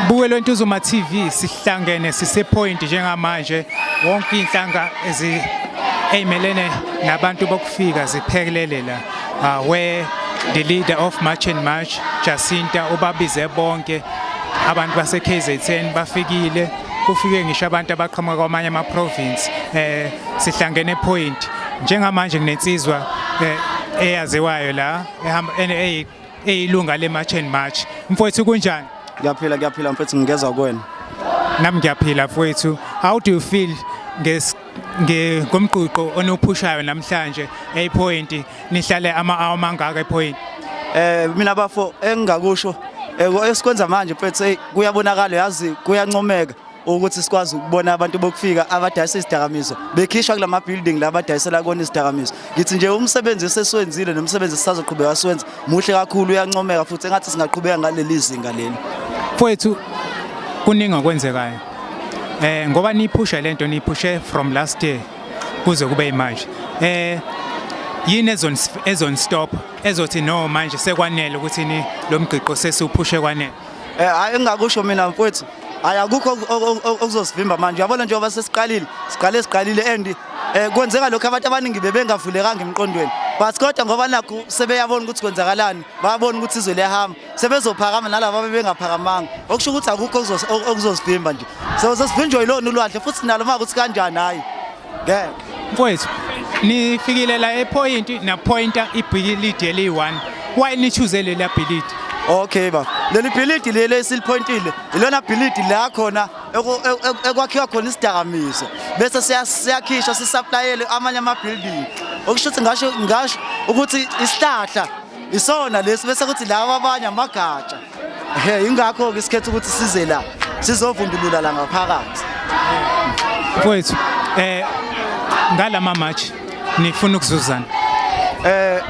Bukelwe Ntuzuma TV, sihlangene sisePoint njengamanje. Wonke inhlanga ezi eyimelene nabantu bokufika ziphekelele la, where the leader of March and March, Jacinta, ubabize bonke abantu base KZN. Bafikile, kufike ngisho abantu abaqhamuka kwamanye ama province. Sihlangene Point njengamanje. Kunensizwa eyaziwayo la ehamba eyilunga le March and March. Mfowethu, kunjani? Ngiyaphila, ngiyaphila mfethu, ngingezwa kuwena. Nami ngiyaphila, mfowethu. How do you feel ngomgqigqo onophushayo namhlanje ePoint? Nihlale ama-hour mangaka ePoint? Mina bafo, engingakusho, esikwenza manje mfethu, hey, kuyabonakala, yazi, kuyancomeka ukuthi sikwazi ukubona abantu bokufika abadayisa izidakamizwa bekhishwa kulama building la abadayisela kona izidakamizwa. Ngithi nje umsebenzi esesiwenzile nomsebenzi esisazoqhubeka siwenza muhle kakhulu, uyancomeka futhi, engathi singaqhubeka ngaleli zinga leli. Mfowethu, kuningi okwenzekayo ngoba niyiphusha lento, niyiphushe from last year kuze kube imanje. Yini ezon stop, ezothi no, manje sekwanele, ukuthi ni lo mgqigqo sesiwuphushe kwanele? Hayi, engingakusho mina mfowethu, hayi, akukho okuzosivimba manje. Uyabona, njengoba sesiqalile, siqalile and kwenzeka lokho, abantu abaningi bebengavulekanga emqondweni, but kodwa ngoba nakhu sebeyabona ukuthi kwenzakalani, bayabona ukuthi izwe liyahamba, sebezophakama nalaba bebengaphakamanga, okusho ukuthi akukho okuzosivimba nje. So sesivinjwe yilona ulwandle futhi nalo uma ukuthi kanjani, hayi, ngeke. Mfowethu, nifikile la ePoint, napointa ibhilidi eliyi-1. Why ni-choose lela bhilidi? Okay ba, leli bhilidi leli esiliphointile ilona bhilidi la khona ekwakhiwa khona isidakamizwa, bese siyakhishwa sisupplyele amanye ama-building, okusho ukuthi ngasho ukuthi isihlahla isona lesi, bese kuthi laba abanye amagatsha. He, ingakho-ke isikhetha ukuthi size la sizovundulula la ngaphakathi. Mfowethu, ngalama march nifuna ukuzuzana?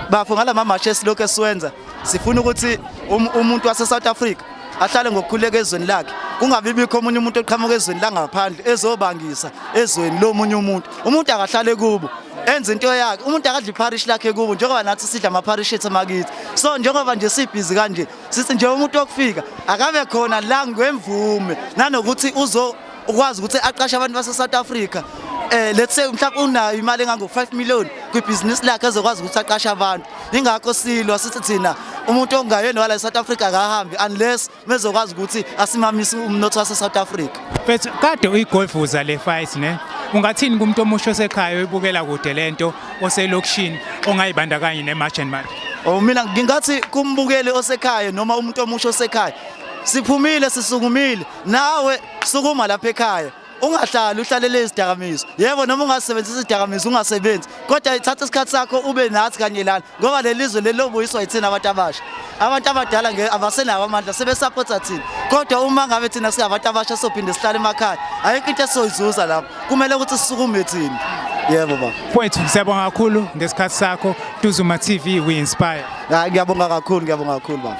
Bafo, ngalama march esilokhu esiwenza, sifuna ukuthi umuntu wase South Africa ahlale ngokukhululeka ezweni lakhe, kungabi bikho omunye umuntu oqhamuka ezweni langaphandle ezobangisa ezweni lomunye umuntu. Umuntu akahlale kubo, enze into yakhe. Umuntu akadla ipharishi lakhe kubo, njengoba nathi sidla amapharishi ethu emakithi. So njengoba nje sibhizi kanje, sithi nje umuntu wokufika akabe khona la ngemvume, nanokuthi uzo ukwazi ukuthi aqashe abantu base South Africa. Let's say mhlawumbe unayo imali engango 5 million kwibhizinisi lakhe, ezokwazi ukuthi aqashe abantu. Ingakho silwa, sithi thina umuntu ongayena wala eSouth Africa akahambi unless mezokwazi ukuthi asimamise umnotho wase South Africa. Mfethu, kade uyigolfuza le fight, ne? Ungathini kumuntu omusha osekhaya oyibukela kude lento, oselokishini, ongayibandakanyi ne-March and March? Oh, mina ngingathi kumbukeli osekhaya noma umuntu omusha osekhaya, siphumile, sisukumile, nawe sukuma lapha ekhaya, ungahlali uhlalele izidakamizwa. Yebo, noma ungasebenzisa izidakamizwa, ungasebenzi, kodwa ithatha isikhathi sakho ube nathi kanye lana, ngoba leli lizwe leli lobuyiswa yithina abantu abasha. Abantu abadala abasenawo amandla, sebesapotha thina, kodwa uma ngabe thina singabantu abasha sophinde sihlale emakhaya, ayikho into esizoyizuza lapho. Kumele ukuthi sisukume thina. Yebo baba. Mfowethu, siyabonga kakhulu ngesikhathi sakho. Ntuzuma TV, we inspire. Hayi, ngiyabonga kakhulu, ngiyabonga kakhulu baba.